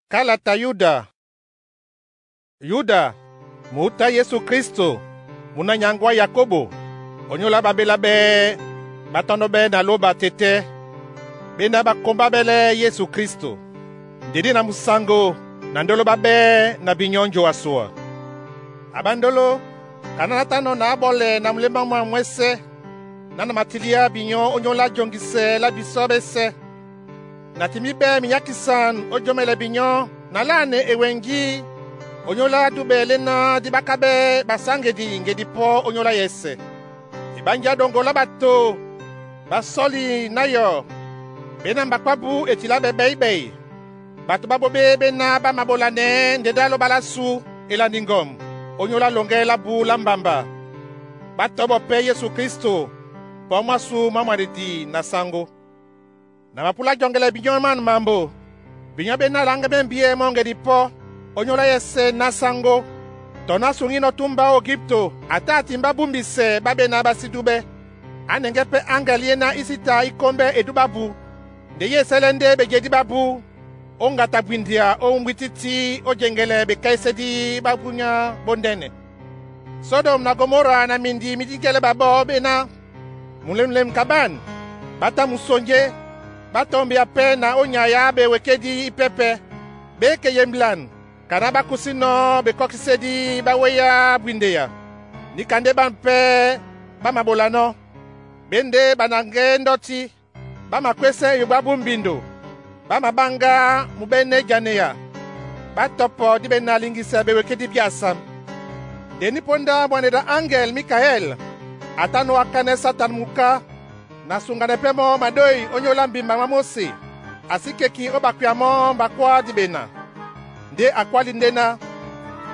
Kalata Yuda. Yuda, muta Yesu Kristo, muna nyango wa Yakobo, onyola babela bɛɛ batɔndɔ bɛ na loba tete, bena bakomba bɛlɛ Yesu Kristo. Ndedi na musango na ndolo babɛɛ na binyɔ njoaswa. Abandolo, kana na tanɔ na abɔlɛ na mulema mwa mwɛsɛ, na na matilia binyɔ onyola jongisɛ la bisɔ bɛsɛ. Na timi bɛ minyakisan o jɔmɛlɛ binyɔ na lane ewengi onyola dubɛ lena di bakabɛ basangedi ngedi pɔ onyola yɛsɛ. Ebanja dongo la bato basɔli na yɔ bena mbakpabu etila bɛ bɛibɛi. Bato babobe bena bamabola nɛ ndeda loba la su elandi ngɔm onyola longe la bu la mbamba. Batɔbɔ pɛ Yesu Kristo pɔ mwasu mwa mwanedi na sango. Na mapula jɔngɛlɛ binyɔ man mambo. Binyɔ bena lange bembie mɔ ngedi pɔ onyola yɛsɛ na sango. Tɔna sungi nɔ tumba o Egipto ata atimba bumbisɛ babena basidubɛ. Anenge pɛ angel yena isita ikombe edu babu. Nde ye sɛlɛ nde bejedi babu. O ngata bwindia o mbwititi o jengele bekaisedi babunya bondene. Sodom na Gomora na mindi midingele babo bena. Mulemlem kaban. Bata musonje. Batombi ape na onyaya be wekedi ipepe. Beke yemblan. Kana bakusino bekokisedi baweya bwindeya. Nikande banpe bamabolano. Bende banange ndoti. Bamakwese yogbabu mbindo. Bamabanga mubene janeya. Batopo di bena lingisa bewekedi biasam. Deni ponda mwaneda angel Mikael. Atano akane Satan muka. Na sungane pemo madoi onyola mbimba mwa Mose. Asikeki obakuyamo bakwa di bena. Nde akwali ndena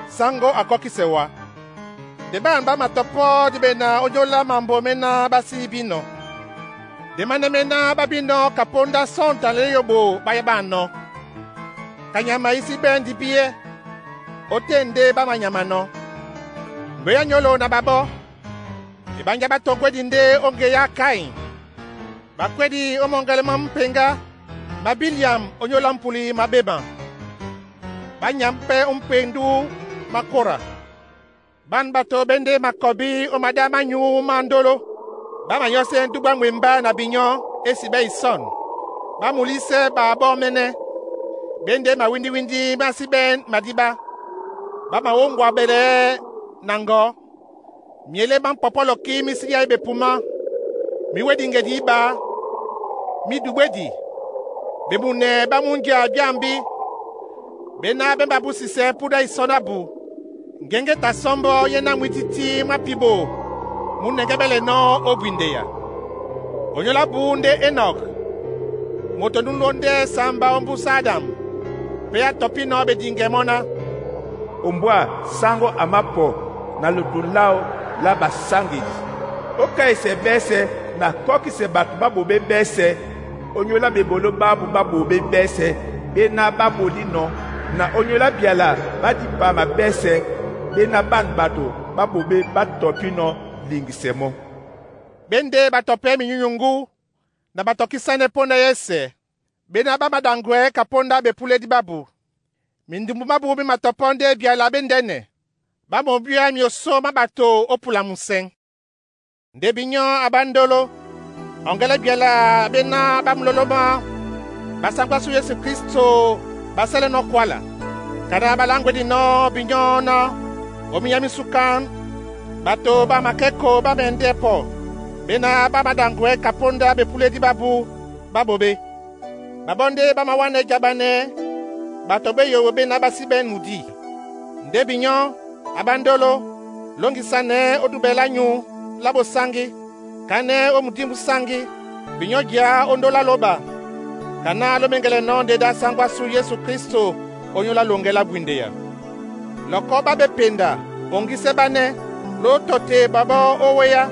sango akokisewa. De ban ba matopo di bena onyola mambo mena basi bino. De mane mena babino kaponda sonta le yobo bayabano. Kanyama isi ben di bie. Otende ba manyama no. Mbeya nyolo na babo. Ebanja batongwe dinde onge ya kai. Bakwedi omongele mampenga. Mabiliam onyola mpuli mabeba. Banyampe umpendu makora. Ban bato bende makobi omada manyu mandolo. Bamanyose ndugba mwemba na binyo esibe ison. Bamulise ba bomene. Bende mawindi windi masiben madiba. Bamawongwa bele nango. Miele bampopoloki misilia ebe puma. Miwedi ngedi ba. Midubedi. Bemune bamunja biambi. Bena bemba busise puda isona bu. Ngenge ta sombo yena mwititi mwapibo. Munenge bele no obwindeya. Onyola bu nde Enoch. Moto nunlo nde samba ombusa Adam. Pe atopi no bedinge mona. Ombwa sango amapo na lutu lao la basangedi. Okaise bese na kokise bato babobe bese. Onyola bebolo babu babobe bese. Bena baboli no na onyola biala badipama bese. Bena ban bato babobe batopi no lingisemo. Bende batope minyunyungu na batokisane ponda yese. Bena bamadangwe kaponda bepule di babu. Mindumbu mabu mi matoponde biala bendene. Bamobia mioso mabato opula museng. Nde binyo abandolo. Ongele biala bena bamloloma. Basangwa su Yesu Kristo basele no kwala. Kada balangwe di no binyo no. Omiya misukan. Bato ba makeko ba mendepo. Bena ba madangwe kaponda bepule di babu babobe. Babonde ba mawane jabane. Bato be yo bena basibe nudi. Nde binyo abandolo longisane odubela nyu labo sangi. Kane omudimbu sangi. Binyo dia ondola loba. Kana lomengele no ndeda sangwa su Yesu Kristo onyola longela bwindeya. Loko babe penda ongise bane lo tote babo oweya.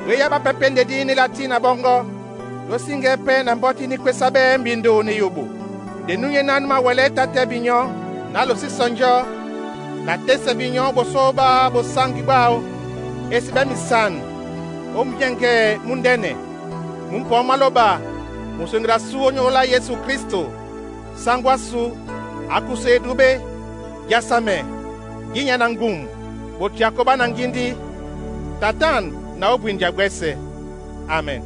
Weya ba pepende di ni latina bongo. Lo singe pe na mboti ni kwesabe mbindo ni yobo. De nunye nan ma wele tate binyo na lo si sonjo. Na tese binyo bosoba bosangi bao. Esibe misan. Omjenge mundene. Mumpo maloba. Musengra su onyola Yesu Kristo. Sangwa su. Akuse edúbɛ́, jásámɛ, gínyá na ŋgum, ɓotiako ɓá na ŋgíndí. Tatáan na ó bwindi a gbɛ́sɛ. Amen.